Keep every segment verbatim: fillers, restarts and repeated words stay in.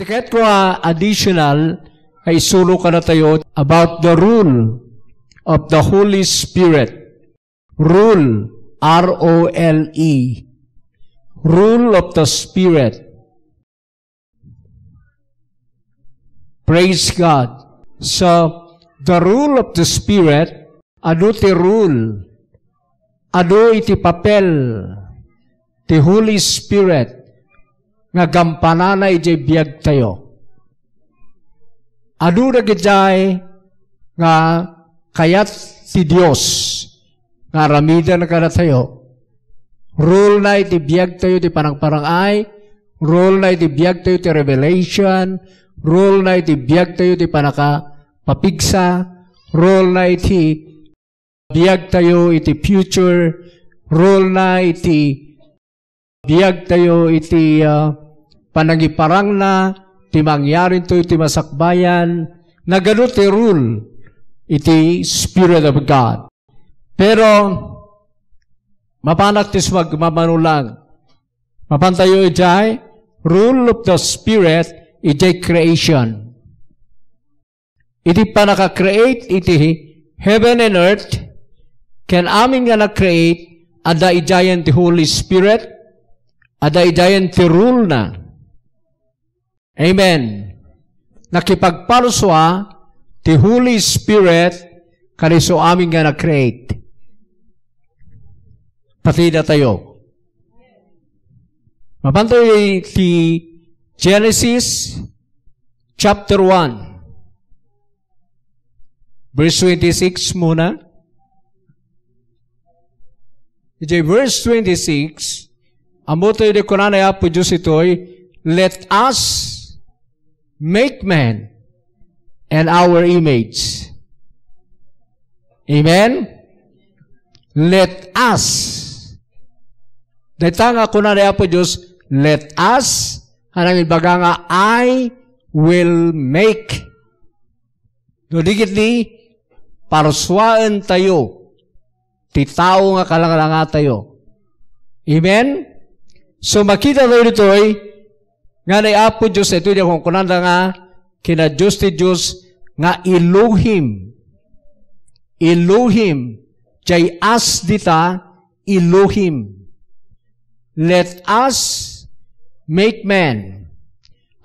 Ket kua additional nga isuro kadatayo about the rule of the Holy Spirit. Rule, R O L E. Rule of the Spirit. Praise God. So, the rule of the Spirit, adu ti rule, adu iti papel ti Holy Spirit nga gampanana idiay biagtayo. Adu dagidiay nga kayat ti Dios nga aramiden kadatayo. Rule na iti biagtayo ti panangparangay, rule na iti biagtayo ti revelation, rule na iti biagtayo ti panakapapigsa, rule na iti biagtayo iti future, rule na iti biagtayo iti, ah, panangiparangna, ti mangyarinto iti masakbayan, nagadu ti rule iti Spirit of God. Pero, mapanak ti sumagmamano lang. Mapantayo idiay rule of the Spirit idiay creation. Iti panaka-create iti heaven and earth, ken amin nga na-create, adda idiayen ti Holy Spirit, adda idiayen ti rule na. Amen. Nakipagparsua ti Holy Spirit kaniso amin nga na-create. Pati datayo. Mapantayo ti Genesis chapter one, verse twenty-six muna. Iti verse twenty-six, ammotayo di kunana ni Apo Dios itoy, "Let us make man in our image." Amen? "Let us." Dayta nga kuna ni Apo Dios, "Let us," haan nga imbaga nga, "I will make." No di ketdi, parsuaentayo ti tao nga kalangalangatayo. Amen? So, makitatayo ditoy, nga ni Apo Dios, itoy di kunkunanda nga, kina Dios ti Dios nga Elohim. Elohim. Jay as dita, Elohim. "Let us make man."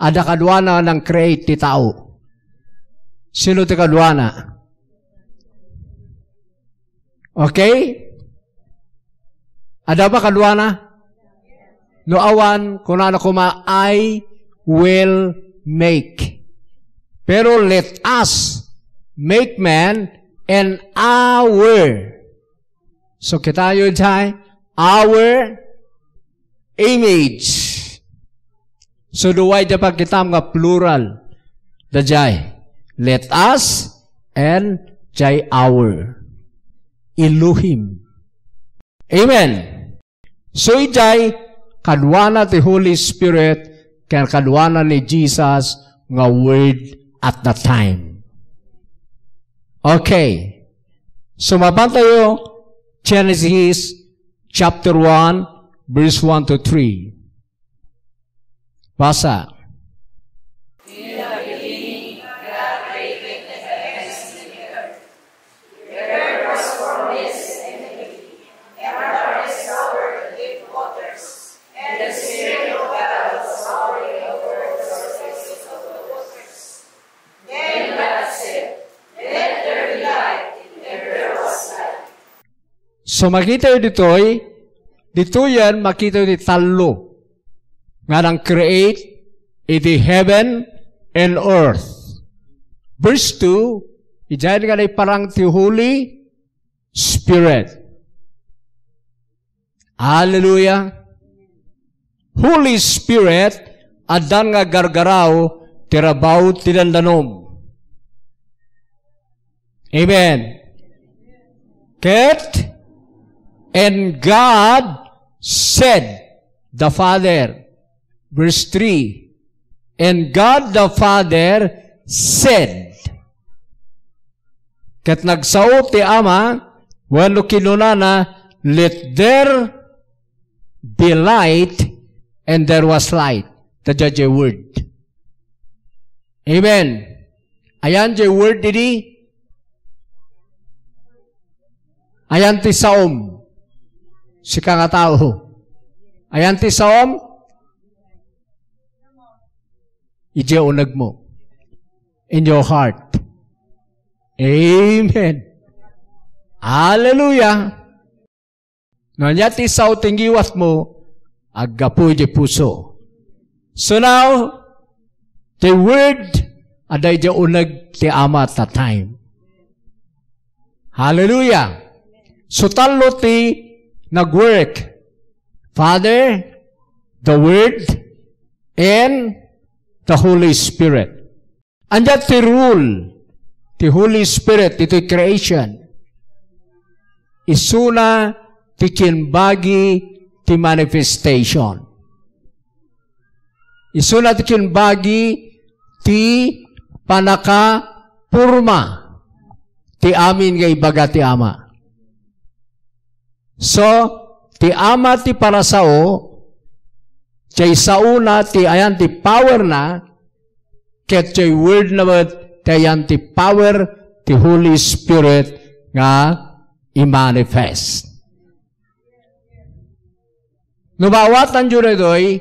Adda kaduana nang-create ti tao. Sino ti kaduana? Okay? Adda ba kaduana? No awan, kunana koma, "I will make." Pero let us make man in our. So, kitayo jay, our image. So, duay da pagkitam nga plural. Dayjay, let us and jay our. Elohim. Amen. So, ijay, kaduana ti Holy Spirit, ken kaduana ni Jesus nga Word at that time. Okay. So, mapantayo, Genesis chapter one, verse one to three. Basa. In the beginning, God created the heavens and the earth. The earth was formless and empty, and darkness covered the deep waters, and the Spirit of God was hovering over the surface of the waters. Then God said, "Let there be light," and there was light. So, makitayo ditoy, ditoyen, makitayo ti tallo nga nang-create iti heaven and earth. Verse two, idiay nga naiparang ti Holy Spirit. Hallelujah! Holy Spirit, addan nga gargaraw ti rabaw ti dandanom. Amen. Ket, and God said, the Father. Verse three, "And God the Father said," ket nagsao ti Ama, wenno kinunana, "Let there be light," and there was light. The judge word. Amen. Ayan jay word idi. Ayan ti saom. Sika nga tao. Ayan ti saom. Idiay unegmo. In your heart. Amen. Hallelujah. No ania ti sao ti ngiwatmo, aggapu iti puso. So now, the word, adda iti uneg ti Ama at that time. Hallelujah. So tallo ti nagwork. Father, the Word, and the Holy Spirit. Ania ti rule ti Holy Spirit iti creation? Isuna ti kinbagi ti manifestation. Isuna ti kinbagi ti panakaporma ti amin nga ibaga ti Ama. So, ti Ama ti parasao, jay saona ti ayan ti power na, ket jay word na met ti ayan ti power ti Holy Spirit nga i-manifest. No maawatanyo daytoy,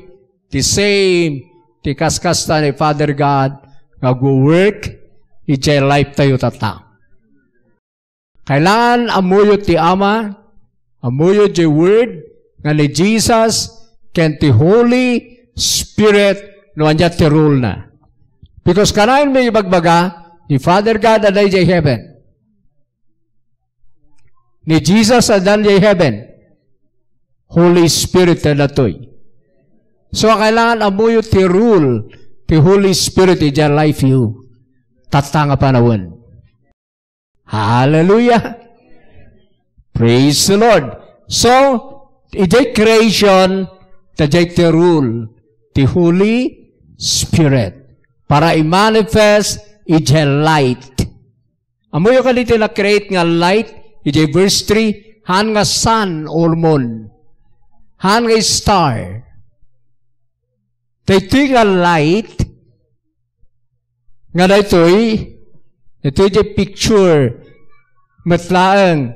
the same ti kaskasta ni Father God nga agwo-work idiay life tayo tatta. Kailangan ammoyo ti Ama, ammoyo jay Word nga ni Jesus, ken ti Holy Spirit no ania ti rule na. Because kanayon mi ibagbaga, ni Father God adda idiay heaven. Ni Jesus adda idiay heaven. Holy Spirit adda daytoy. So, kailangan ammoyo ti rule ti Holy Spirit idiay life yo. Tatta nga panawen. Hallelujah! Praise the Lord! So, idiay creation, adda idiay ti rule ti Holy Spirit para i-manifest idiay light. Ammoyo kadi ti na-create nga light, idiay verse three, haan nga sun or moon. Haan nga star. Daytoy nga light, nga daytoy, daytoy ti picture, met laeng,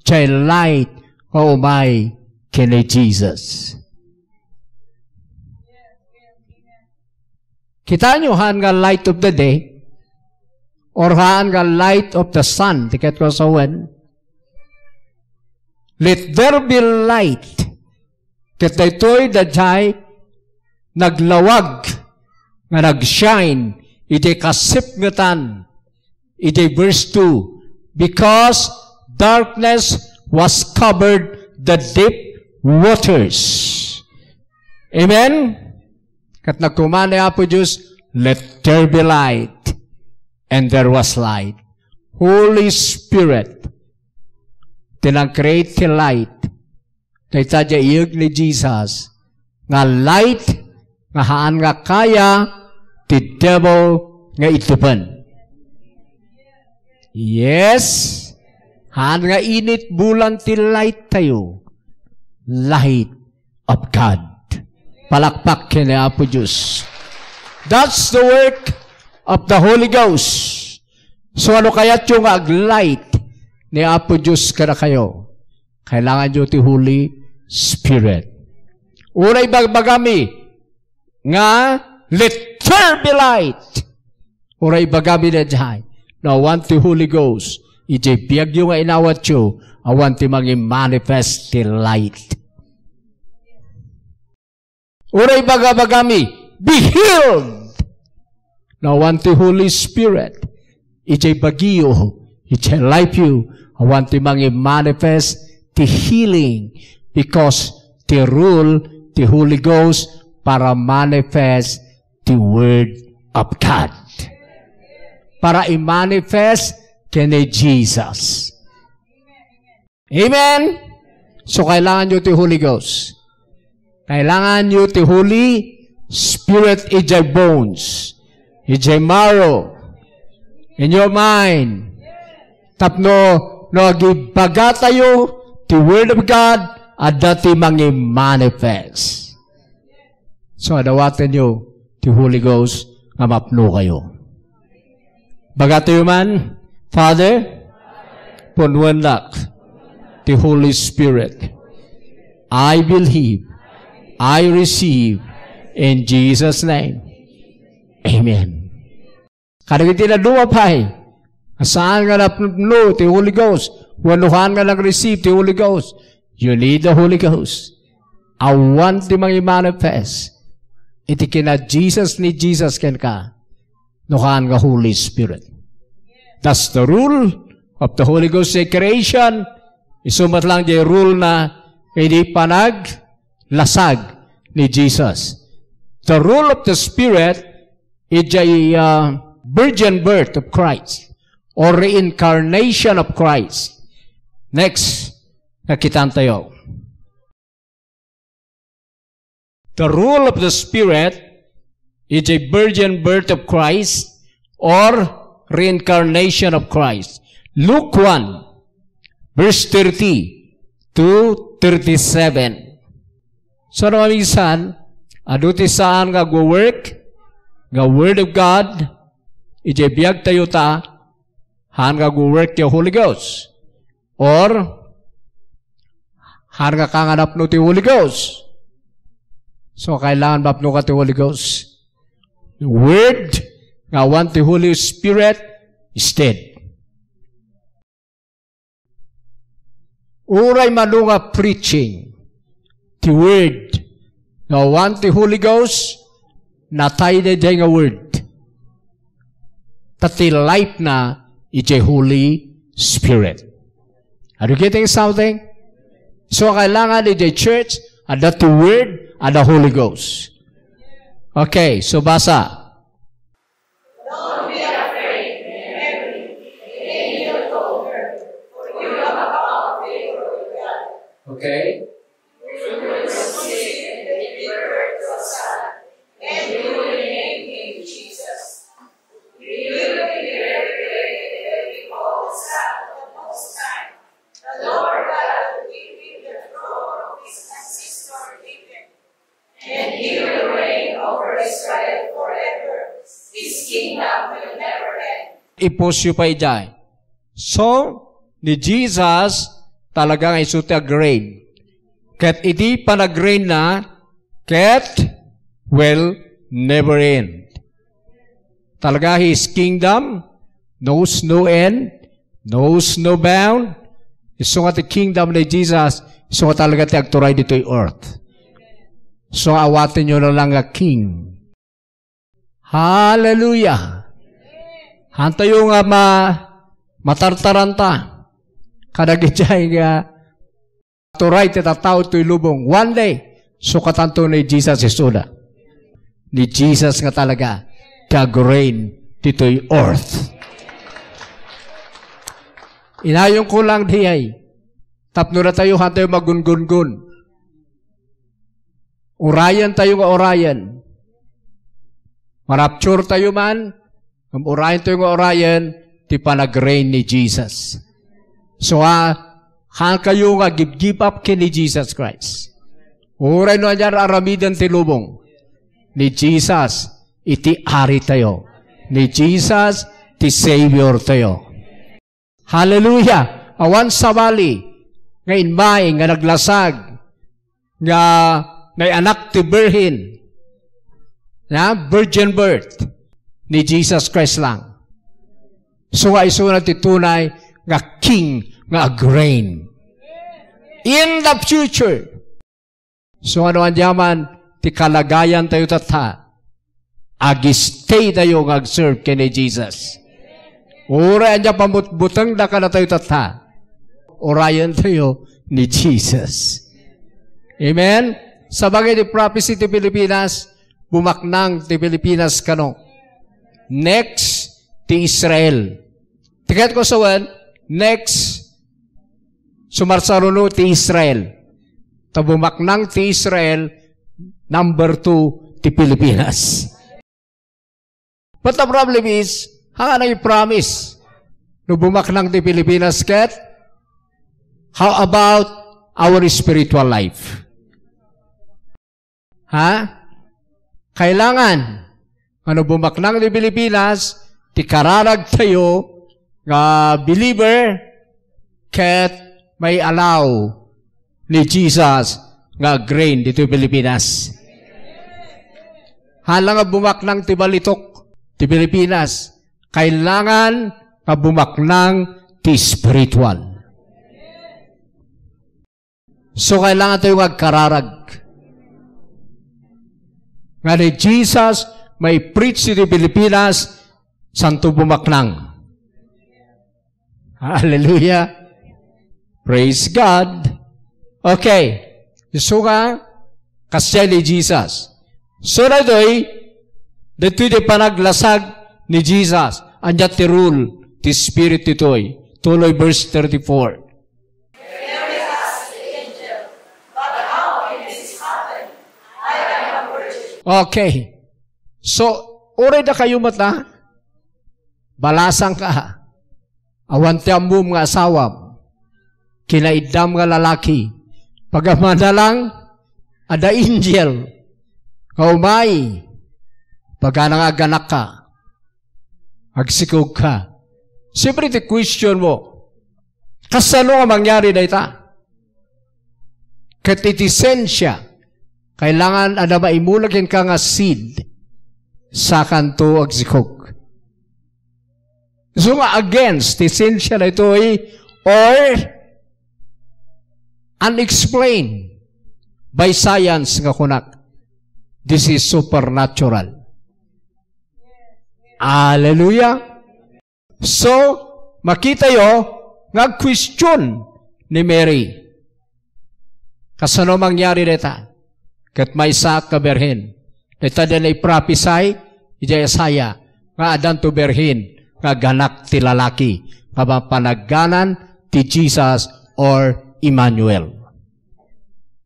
jay light nga umay ken ni Jesus. Kitaenyo, haan nga light of the day, or haan nga light of the sun, ti ket ko sawen, "Let there be light." Ket daytoy daydiay naglawag nga nagshine iti kasipngetan iti verse two, "Because darkness was covered the deep waters." Amen? Ket nagkuma ni Apo Dios, "Let there be light." And there was light. Holy Spirit, ti nag-create ti light. Dayta diay iyeg ni Jesus, nga light nga haan nga kaya ti devil nga ittepen. Yes, haan nga init bulan ti light tayo. Light of God. Palakpak ken ni Apo Dios. That's the work of the Holy Ghost. So, ano kayatyo nga aglight ni Apo Dios kadakayo? Kailanganyo ti Holy Spirit. Uray bagbagami nga, "Let there be light." Uray ibagami daydiay, no awan ti Holy Ghost, idiay biagyo nga inawatyo, awan ti mangimanifest ti light. Uray bagabagami, "Be healed." No awan ti Holy Spirit, idiay bagiyo, idiay life yo, awan ti mangimanifest ti healing, because ti rule ti Holy Ghost para manifest ti Word of God. Para i-manifest ken ni Jesus. Amen? So, kailanganyo ti Holy Ghost. Kailanganyo ti Holy Spirit idiay bones, idiay marrow, in your mind. Tapno, no agibagatayo ti Word of God, adda ti mangimanifest. So, adawatenyo ti Holy Ghost nga mapnokayo. Bagatayo man, Father, punuennak ti Holy Spirit. I believe, I receive, in Jesus' name. Amen. Kadagiti dadduma pay, saan nga napno ti Holy Ghost, wenno saan nga nag-receive ti Holy Ghost, you need the Holy Ghost. Awan ti mangimanifest iti kina Jesus ni Jesus kenka, no saan nga Holy Spirit. That's the rule of the Holy Ghost in creation. Isu met lang ti rule na idi panaglasag ni Jesus. The rule of the Spirit is the, uh, virgin birth of Christ or reincarnation of Christ. Next, nakitaan tayo. The rule of the Spirit is a virgin birth of Christ or reincarnation of Christ. Luke one, verse thirty to thirty-seven. So, no, minsan, adu ti saan nga agwo-work, nga Word of God, iti biag tayo ta, han nga agwo-work ti Holy Ghost. Or, han nga kanganapno ti Holy Ghost. So, kailangan mapno ka ti Holy Ghost. The Word, nga awan ti Holy Spirit, is dead. Uray mano nga preaching, ti Word, nga awan ti Holy Ghost, natay daydiay nga Word. Ta ti life na iti Holy Spirit. Are you getting something? So, kailangan iti church, adda ti Word, adda Holy Ghost. Okay, so basa. Don't be afraid, Mary, the angel told her, for you have found favor with God. Okay. You will conceive and give birth to a son, and you will name him Jesus. He will be very great and will be called the Son of the Most High. The Lord God will give him the throne of his ancestor David. And he will reign over Israel forever. His kingdom will never end. Ipusyo pay idiay. So, ni Jesus, talaga nga isu ti ag-reign. Ket idi panag-reign na, ket will never end. Talaga, His kingdom knows no end, knows no bound. Isu nga ti kingdom ni Jesus, isu nga talaga ti agturay ditoy earth. So, awatenyo na lang nga king. Hallelujah! Hantayo nga ma-, matartaranta kadagiti nga turay ti tattao toy lubong. One day, sukatanto ni Jesus isuda. Ni Jesus nga talaga ti ag-reign ditoy earth. Inayonko lang diay tapno datayo hantayo magungungun. Urayen tayo nga urayen. Marapture tayo man, ngem urayen tayo nga urayen ti panag-reign ni Jesus. So, ah, hankayo nga give, give up ken ni Jesus Christ. Uray no ania aramiden ti lubong, ni Jesus iti Ari tayo. Ni Jesus ti Savior tayo. Hallelujah! Awan sabali nga immay nga naglasag nga naianak ti birhen, na virgin birth ni Jesus Christ lang. So nga isuna ti tunay nga king nga ag-reign in the future. So, ano aniaman ti kalagayan tayo tatta, ag-stay tayo nga ag-serve ken ni Jesus. Uray ania pamutbutengda kadatayo tatta, urayen tayo ni Jesus. Amen? Sabagay ti prophecy ti Pilipinas, bumaknang ti Pilipinas kano. Next, ti Israel. Ti kayatko sawen, next, sumarsaruno ti Israel. Ta bumaknang ti Israel, number two ti Pilipinas. But the problem is, haan nga i-promise no bumaknang ti Pilipinas ket, how about our spiritual life? Ha? Kailangan, ano, bumaknang ti Pilipinas, ti kararagtayo nga believer ket may-alaw ni Jesus nga agreign ditoy Pilipinas. Hala nga bumaknang ti balitok ti Pilipinas, kailangan nga bumaknang ti spiritual. So, kailangan tayo nga agkararag nga ni Jesus may preach iti Pilipinas, santo bumaknang. Hallelujah. Praise God. Okay. Isu nga, kasdiay ni Jesus. So, daytoy, daytoy ti panaglasag ni Jesus. Ania ti rule ti Spirit ditoy? Tuloy verse thirty-four. Okay. So, uray dakayo met a, balasangka. Awan ti ammom nga asawam. Kinaiddam nga lalaki. Pag-ammana lang, adda angel nga umay. Pagana nga aganakka. Agsikogka. Siyempre, ti question mo, kasano nga mangyari dayta? Ket iti sensia, kailangan adda maimula kenka nga seed, sakanto agsikog. So nga against ti sensia daytoy or unexplained by science nga kunak. This is supernatural. Hallelujah. So, makitayo nga agquestion ni Mary. Kasano mangyari dayta? Ket maysaak nga birhen. Dayta ti naiprophesy idiay Isaiah nga addanto birhen nga aganak ti lalaki nga mapanagganan ti Jesus or Emmanuel.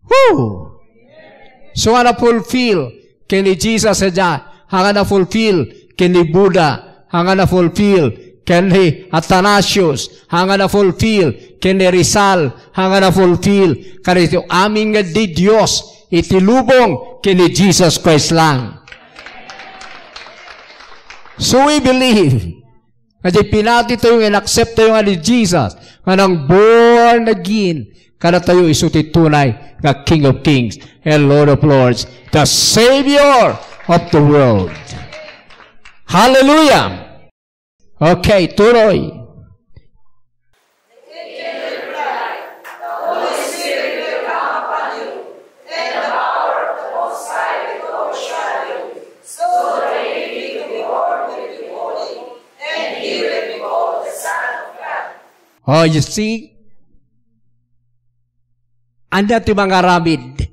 Woo! So, nga na-fulfill ken ni Jesus, adda, nga na-fulfill ken ni Buddha, nga na-fulfill ken ni Athanasius, nga na-fulfill ken ni Rizal, nga na-fulfill kadagiti amin nga didios iti lubong ken ni Jesus Christ lang. So, we believe nga di pinati tayo, nga in-accept tayo nga ni Jesus, nga nang born again, kadatayo isu ti tunay nga King of Kings and Lord of Lords, the Savior of the world. Hallelujah! Okay, tuloy. Oh, you see? Ania ti mangaramid?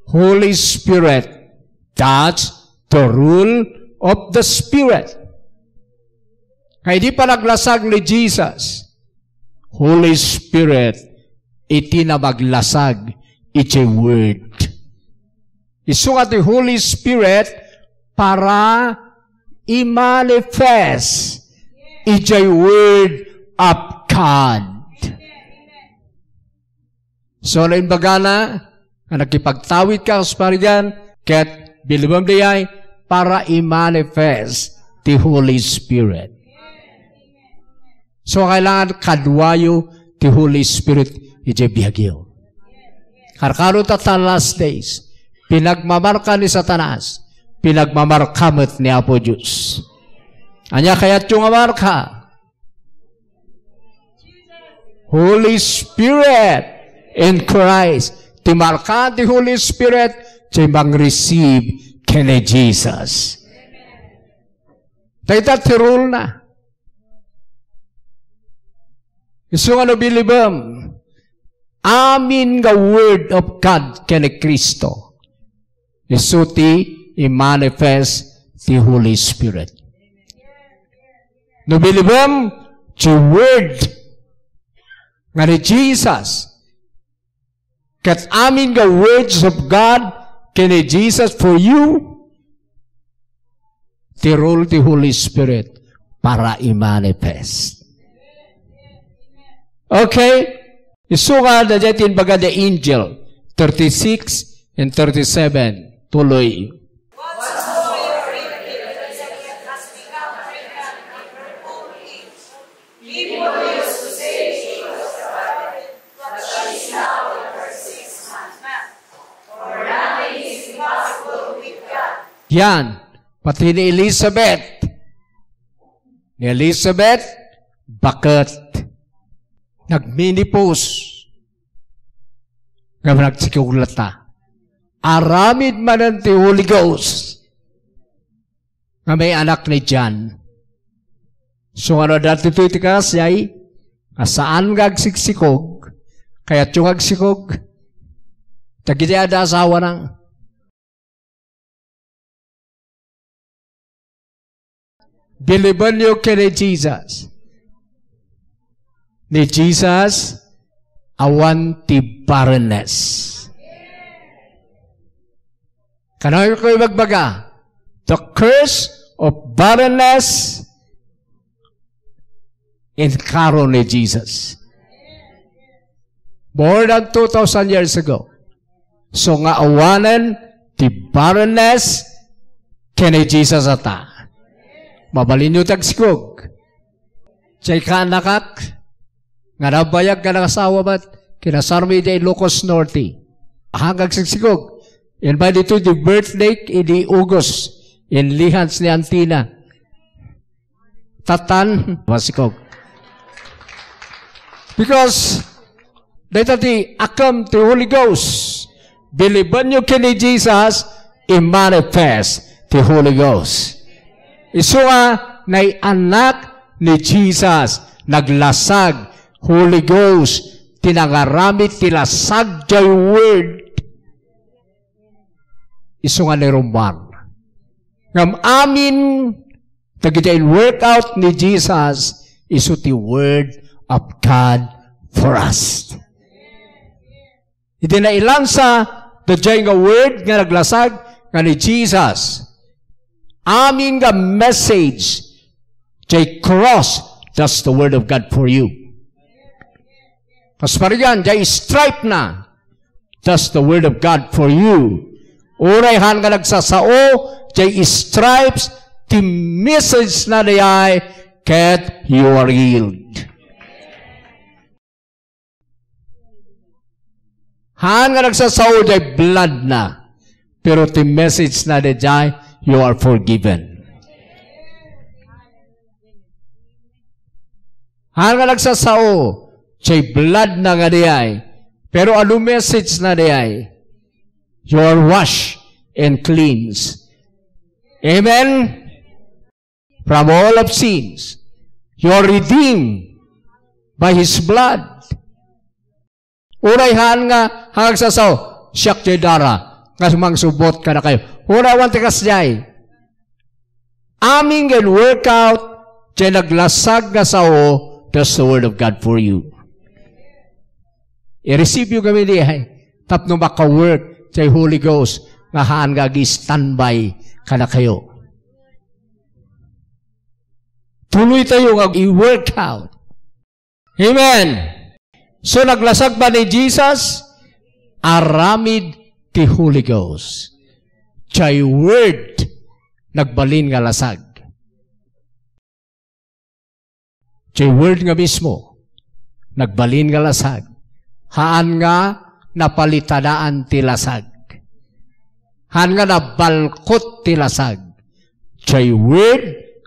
Holy Spirit. That's the rule of the Spirit. Kay di panaglasag ni Jesus, Holy Spirit iti namaglasag iti Word. Isu nga ti Holy Spirit para i-manifest iti Word of God. So, naimbagana nga nakipagtawid ka, kasparigan, ket bilibem diay para i-manifest ti Holy Spirit. So, kailangan kaduayo ti Holy Spirit iti biagyo. Karkaro ta ta last days, pinagmamarka ni Satanas, pinagmamarka met ni Apo Dios. Ania kayatyo nga marka? Holy Spirit in Christ. Ti marka ti Holy Spirit, ti mang-receive ken ni Jesus. Dayta ti rule na. Isu nga no bilibem, amin nga Word of God ken ni Cristo. Isu ti i-manifest ti Holy Spirit. No bilibem ti Word nga ni Jesus, ket amin nga words of God ken ni Jesus for you, ti rule ti Holy Spirit para i-manifest. Okay? Isu nga daydiay ti imbaga the angel, thirty-six and thirty-seven. Tuloy. Yan, pati ni Elizabeth. Ni Elizabeth, baket. Nagmenopause. Nga nagsikog latta. Aramid manen ti Holy Ghost. Nga may anak ni John. So, ano dati to iti kas, yay? Nga saan nga agsiksikog? Kayatyo nga agsikog? Dagiti adda asawana. Believe you ken ni Jesus. Ni Jesus, awan ti barrenness. Kano ko ibagbaga, the curse of barrenness inkaro ni Jesus. More than two thousand years ago. So nga awanen ti barrenness ken ni Jesus ata. Mabalinyo ti agsikog. Diay kaanakak, nga nabayag nga nakasawa met, kinasarmi diay Ilocos Norte. Ahan nga agsiksikog. Imbay ditoy ti birthday idi August, in Lihans ni Antina. Tatan, masikog. Because dayta ti akem ti Holy Ghost. Believe you ken ni Jesus, i-manifest ti Holy Ghost. Isu nga, nay anak ni Jesus, naglasag, Holy Ghost, ti nangaramid ti lasag diay word. Isu nga ni Roman. Ngem amin dagiti in-work out ni Jesus, isu ti Word of God for us. Idi nailansa, daydiay nga word nga naglasag nga ni Jesus. Amin nga message, diay cross, that's the Word of God for you. Kas parigan, diay stripe na, that's the Word of God for you. Uray han nga nagsasao, diay stripes, ti message na diay, ket you are healed. Han nga nagsasao diay blood na, pero ti message na diay, you are forgiven. Han nga nagsasao, diay blood na nga diay, pero adu message na diay, you are washed and cleansed. Amen? From all of sins. You are redeemed by His blood. Uray han nga, han nga agsasaw, siak diay dara, nga sumangsubot kadakayo. Uray awan ti kasdiay. Amin nga in-work out, diay naglasag nga sao, that's the word of God for you. I-receive yo kami diay, tapno maka-work diay Holy Ghost, nga haan nga agi-standby kadakayo. Tuloy tayo nga i-work out. Amen. So, naglasag ba ni Jesus? Aramid ti Holy Ghost. Diay word, nagbalin nga lasag. Diay word nga mismo, nagbalin nga lasag. Haan nga napalitanaan ti lasag. Haan nga nabalkot ti lasag. Diay word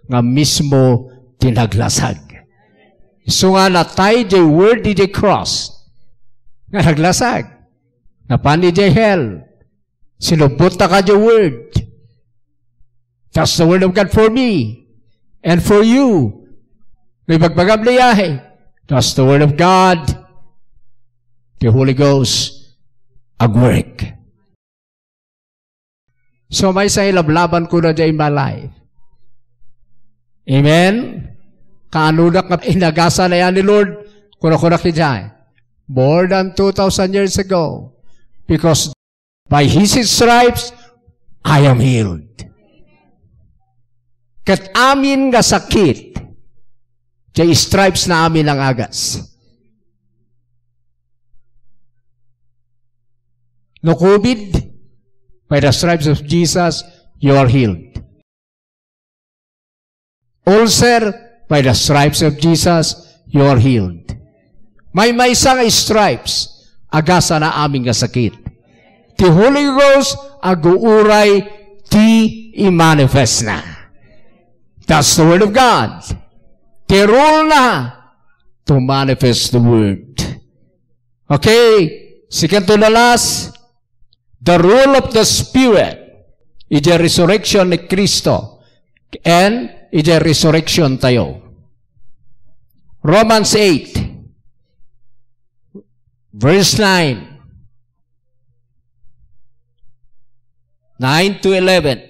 nga mismo ti naglasag. Isu nga natay diay word idiay cross nga naglasag. Napan idiay hell. Sinubbot ta ka diay word. That's the word of God for me and for you. No ibagbagam diay, that's the word of God. The Holy Ghost at work. So, maysa nga ilablaban ko na diay in my life. Amen? Kaanodak nga inagasan na yan ni Lord, kuna-kuna ki diay. More than two thousand years ago. Because by His stripes, I am healed. Ket amin nga sakit, diay stripes na amin nga agas. No covid, by the stripes of Jesus, you are healed. Ulcer, by the stripes of Jesus, you are healed. Maymaysa nga stripes, agasana amin nga sakit. Ti Holy Ghost, aguuray ti imanifestna. That's the word of God. Ti rule na to manifest the word. Okay, second to the last, the rule of the Spirit. Idiay resurrection ni Cristo and idiay resurrection tayo. Romans eight, verse nine. Nine to eleven.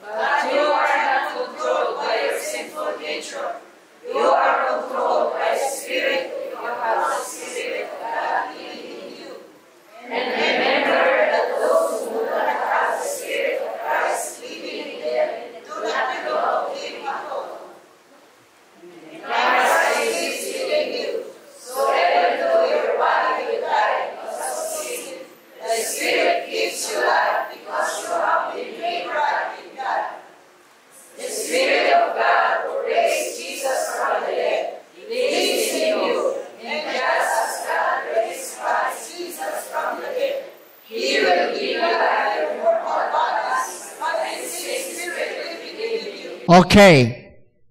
But you are not controlled by your sinful nature. You are controlled by the Spirit. You have the Spirit of God living in you. And remember that those who do not have the Spirit of Christ living in them do not belong to him at all. Christ lives within you. So even though your body will die because of sin, the Spirit gives you life because you have been made right with God. The Spirit of God who raised Jesus from the dead lives in you, and just as God raised Christ Jesus from the dead, he will give you life in your mortal bodies by his Spirit living in you. Okay.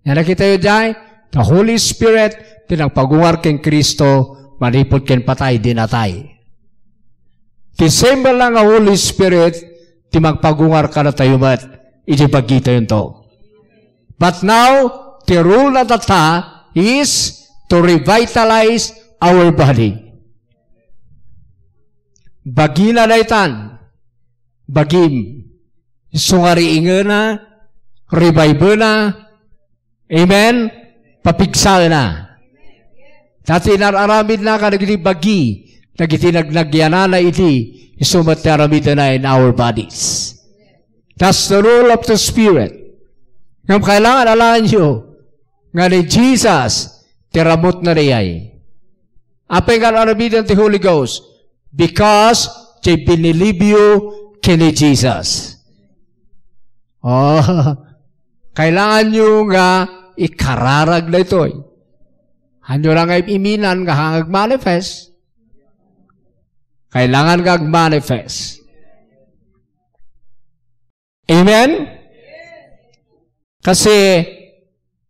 Nga nakitayo jay, the Holy Spirit ti nagpagungar ken Cristo manipud ken patay idi natay. Ti same la nga Holy Spirit ti magpagungar kadatayo met idi bagitayonto. But now, ti rule na tatta is to revitalize our body. Bagina daytan, bagim. Isu nga riingena, revivena, amen, papigsaena. Ta ti inar-aramidna kadagiti bagi, dagiti nagnagyanana idi, isu met ti aramidna in our bodies. That's the rule of the Spirit. Ngem kailangan alaenyo nga ni Jesus ti ramutna diay. Apay nga aramiden ti Holy Ghost? Because ti binilibyo ken ni Jesus. Oh, kailanganyo nga ikararag daytoy. Hanyo la nga iminan nga agmanifest. Kailangan nga agmanifest. Amen? Kasi,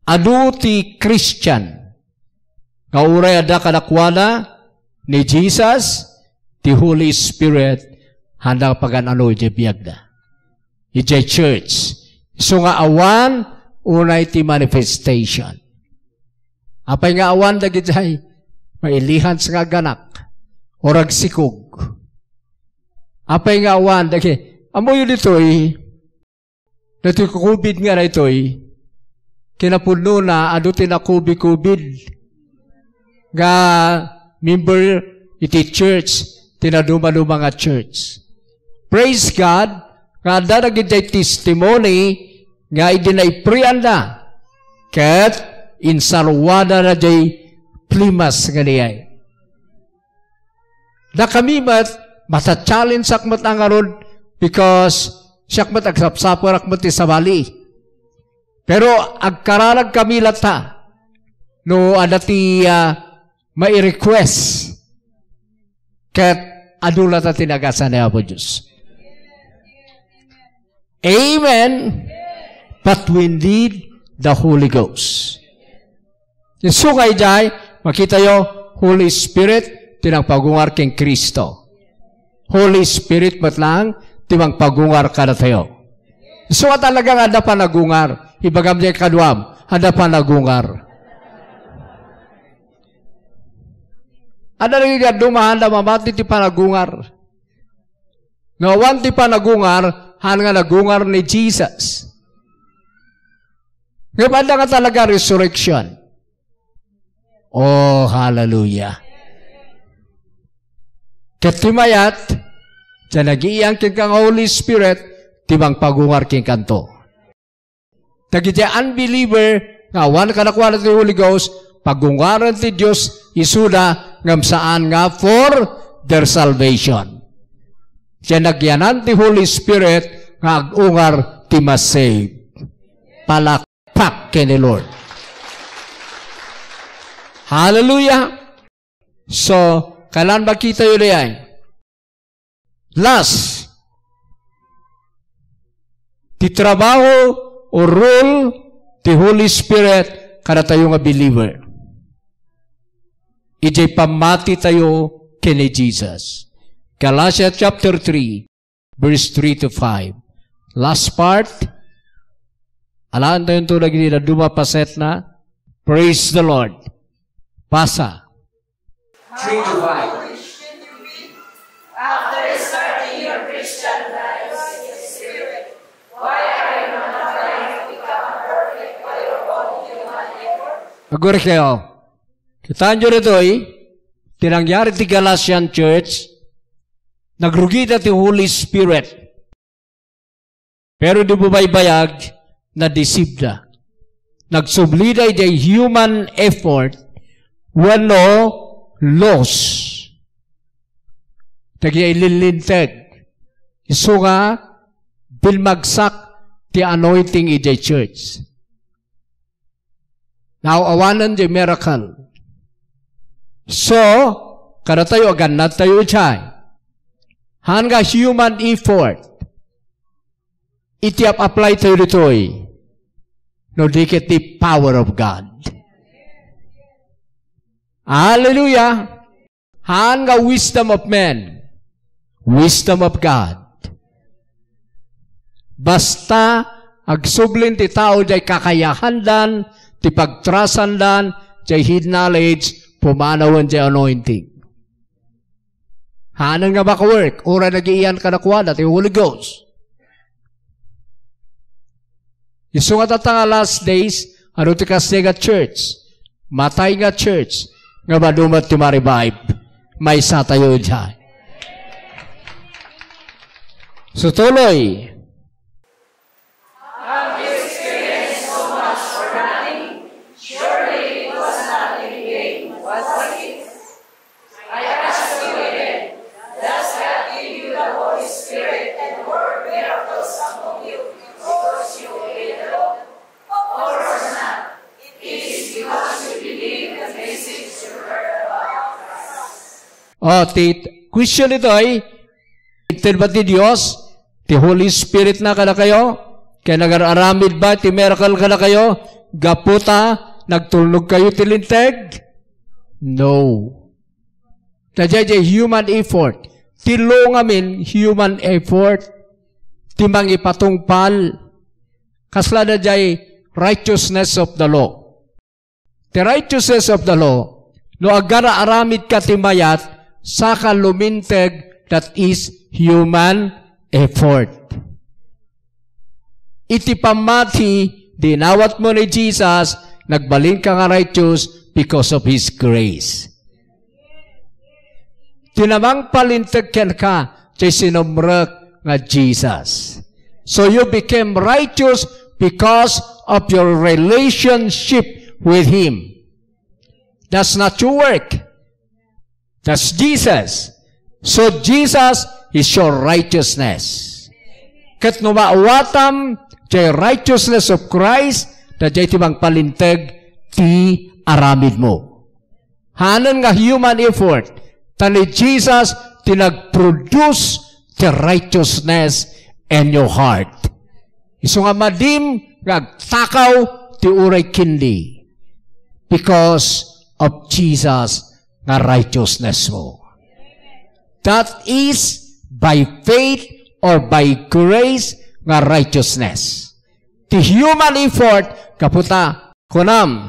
adu ti Christian nga uray adda kadakuada ni Jesus, ti Holy Spirit, adda pagan-ano idiay biagda. Idiay church. Isu nga awan unay ti manifestation. Apay nga awan dagidiay mailihans nga aganak, o ragsikog. Apay nga awan dagi-, ammoyo ditoy, ditoy covid nga daytoy, kinapudnona, adu ti nakobi-covid nga member iti church, ti naduma-duma nga church. Praise God, nga adda dagidiay testimony nga idi naiprianda, ket insaruadana diay plimas nga diay. Dakami met, mata-challenge-ak met ngarud because siak met agsapsaperak met ti sabali. Pero agkararagkami latta no adda ti, ah, mai-request. Ket adu latta ti nagasan ni Apo Dios. Amen. But we need the Holy Ghost. Isu nga idiay, makitayo, Holy Spirit ti nagpagungar ken Cristo. Holy Spirit met lang ti mangpagungar kadatayo. Isu nga talaga nga adda panagungar. Ibagam diay kaduam, adda panagungar. Adda dagiti dadduma, adda mamati ti panagungar. No awan ti panagungar, haan nga nagungar ni Jesus. Ngem adda nga talaga resurrection. Oh, hallelujah. Ket ti mayat, ta nagiyan kenka nga Holy Spirit, ti mangpagungar kenkanto. Dagiti unbeliever nga awan kadakuada ti Holy Ghost, pagungaren ti Dios isuda ngem saan nga for their salvation. Diay nagyanan ti Holy Spirit nga agungar ti ma-save. Palakpak ken ni Lord. Hallelujah! So, kailan makitayo diay? Last. Ti trabaho o role ti Holy Spirit kadatayo nga believer. Idiay pammatitayo ken ni Jesus. Galatia chapter three, verse three to five. Last part. Alaentayon to dagiti dadduma a pasetna. Praise the Lord. Basa. Three to five. After starting your Christian life in the Spirit, why are you not trying to become perfect by your own human effort? Agurek kayo. Kitaenyo ditoy, ti nangyari ti Galatian church, nagrugida ti Holy Spirit. Pero di bubaybayag, nadisibda. Nagsublida idiay human effort wenno laws. Dagiti ilillinteg. Isu nga binmagsak ti anointing idiay church. Naaw-awanen ti miracle. So, kadatayo, agannadtayo idiay. Haan nga human effort. Iti ap-apply tayo ditoy. No di ket ti power of God. Hallelujah! Haan nga wisdom of men, wisdom of God. Basta agsubli ti tao diay kakayahandan, ti pagtrasandan, diay hid knowledge, pumanawen diay anointing. Haanen nga makawork, uray nagiiyan kadakuada ti Holy Ghost. Isu nga tatta nga last days, adu ti kasdi nga church, matay nga church, nga madu met ti ma-revive, maysatayo idiay. Sutuloy. Have you experienced so much for nothing? Surely it was not in vain, was it? I ask you again, does God give you the Holy Spirit and work miracles among you because you obey the law? Of course not. It is because you believe the message you heard about Christ. O, ti question itoy, inted ba ti Dios, ti Holy Spirit na kadakayo? Ken agar-aramid ba ti miracle kadakayo? Gapu ta nagtulnog kayo ti linteg? No. Daydiay human effort. Ti law ngamin, human effort. Ti mangipatungpal. Kasla daydiay righteousness of the law. Ti righteousness of the law, no agar-aramid ka ti mayat, saka luminteg, that is human effort. Iti pammati, dinawat mo ni Jesus, nagbalin ka nga righteous because of His grace. Ti namangpalinteg kenka, ti sinumrek nga Jesus. So you became righteous because of your relationship with Him. That's not your work. That's Jesus. So Jesus is your righteousness. Ket no maawatam ti righteousness of Christ, daydiay ti mangpalinteg ti aramidmo. Haanen nga human effort, ta ni Jesus ti nag-produce ti righteousness in your heart. Isu nga madim nga agtakaw ti uray kindi because of Jesus nga righteousness mo. That is by faith or by grace nga righteousness. Ti human effort, gapu ta, kunam,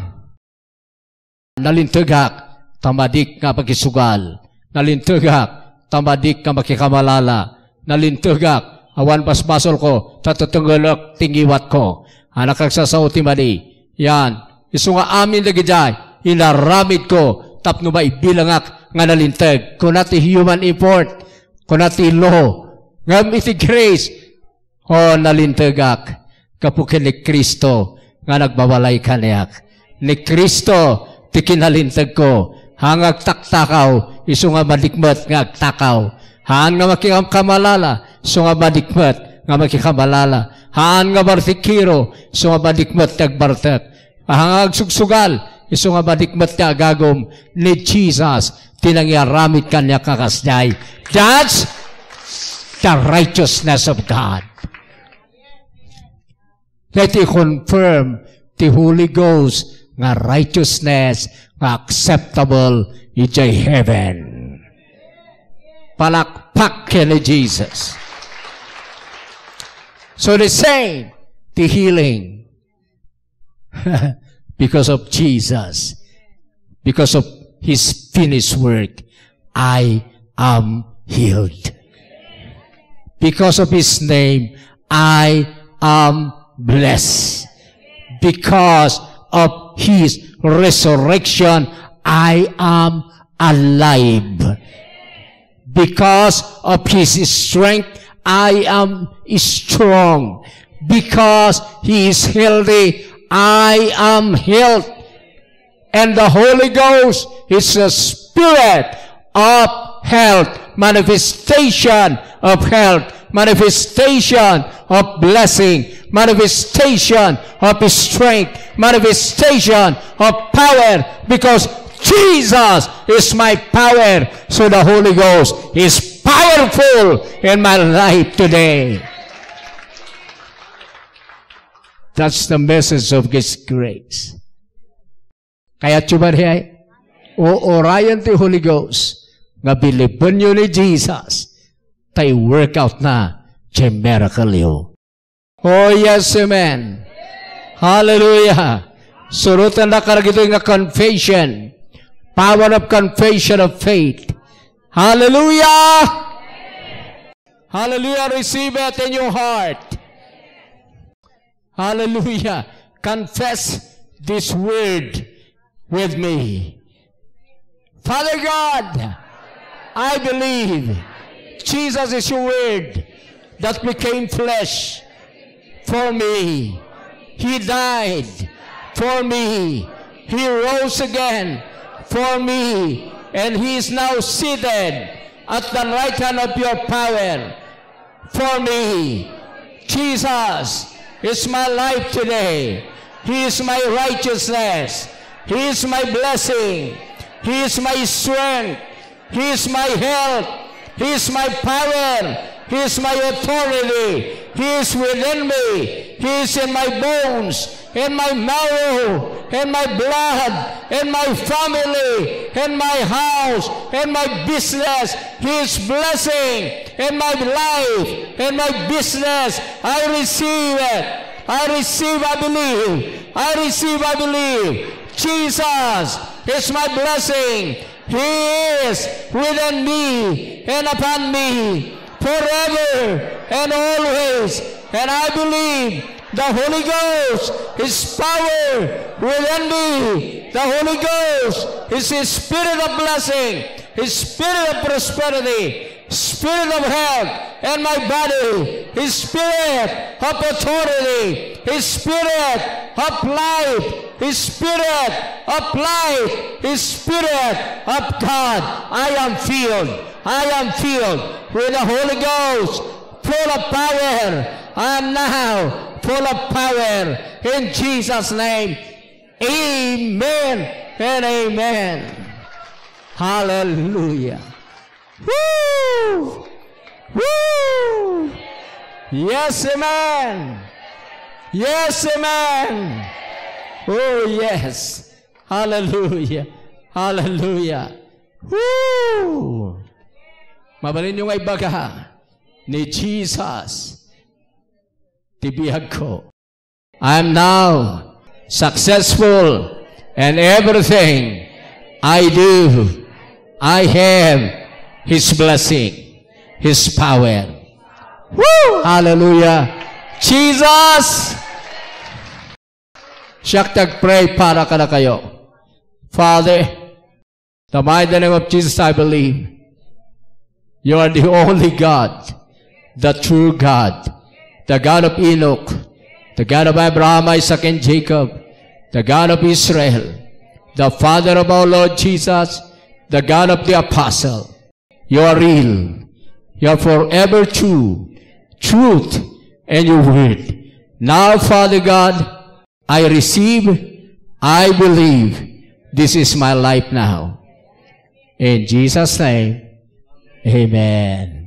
nalintegak, ta madik nga makisugal. Nalintegak, ta madik nga makikamalala. Nalintegak, awan basbasolko, ta tetengelek ti ngiwatko. Anak agsasao ti madi. Yan. Isu nga amin dagidiay, inaramidko, tapno maibilangak nga nalinteg. Kuna ti human effort, kuna ti law. Ngem iti grace, O, nalintegak gapu ken ni Cristo nga nagbabalay kaniak. Ni Cristo ti kinalintegko. Haan nga agtaktakaw, isu nga madik met nga agtakaw. Haan nga makikamalala, isu nga madik met nga makikamalala. Haan nga bartekero, isu nga madik met nga agbartek. Haan nga agsugsugal, isu nga madik met ti agagum ni Jesus ti nangiaramid kaniak nga kasdiay. That's the righteousness of God. Ket i-confirm ti Holy Ghost nga righteousness nga acceptable idiay heaven. Palakpak ken ni Jesus. So the same, the healing. Because of Jesus, because of his finished work, I am healed. Because of his name, I am blessed. Because of his resurrection, I am alive. Because of his strength, I am strong. Because he is healthy, I am healed. And the Holy Ghost is the spirit of health, manifestation of health, manifestation of blessing, manifestation of strength, manifestation of power, because Jesus is my power. So the Holy Ghost is powerful in my life today. That's the message of His grace. Kayatyo ba diay? Uurayen ti Holy Ghost nga bilibbenyo ni Jesus, ta i-workout na ti miracle yo. Oh yes, amen. Hallelujah. Suroten da kadagitoy nga confession. Power of confession of faith. Hallelujah. Hallelujah. Receive it in your heart. Hallelujah. Confess this word with me. Father God, I believe Jesus is your word that became flesh for me. He died for me. He rose again for me. And he is now seated at the right hand of your power for me. Jesus is my life today. He is my righteousness. He is my blessing. He is my strength. He is my health. He is my power. He is my authority. He is within me. He is in my bones, in my marrow, in my blood, in my family, in my house, in my business. His blessing in my life, in my business. I receive it. I receive, I believe. I receive, I believe. Jesus is my blessing. He is within me and upon me forever and always. And I believe the Holy Ghost is power within me. The Holy Ghost is a spirit of blessing, a spirit of prosperity, spirit of health in my body, a spirit of authority, a spirit of life, a spirit of life, a spirit of God. I am filled. I am filled with the Holy Ghost, full of power. I am now full of power in Jesus' name. Amen and amen. Hallelujah. Woo! Woo! Yes, amen. Yes, amen. Oh, yes. Hallelujah. Hallelujah. Woo! Mabalinyo nga ibaga ni Jesus ti biagko. I am now successful, and everything I do, I have His blessing, His power. Woo! Hallelujah. Jesus! Siak ti agpray para kadakayo. Father, the mighty name of Jesus, I believe you are the only God, the true God, the God of Enoch, the God of Abraham, Isaac, and Jacob, the God of Israel, the Father of our Lord Jesus, the God of the apostle. You are real. You are forever true, truth, and your word. Now, Father God, I receive, I believe. This is my life now. In Jesus' name, amen.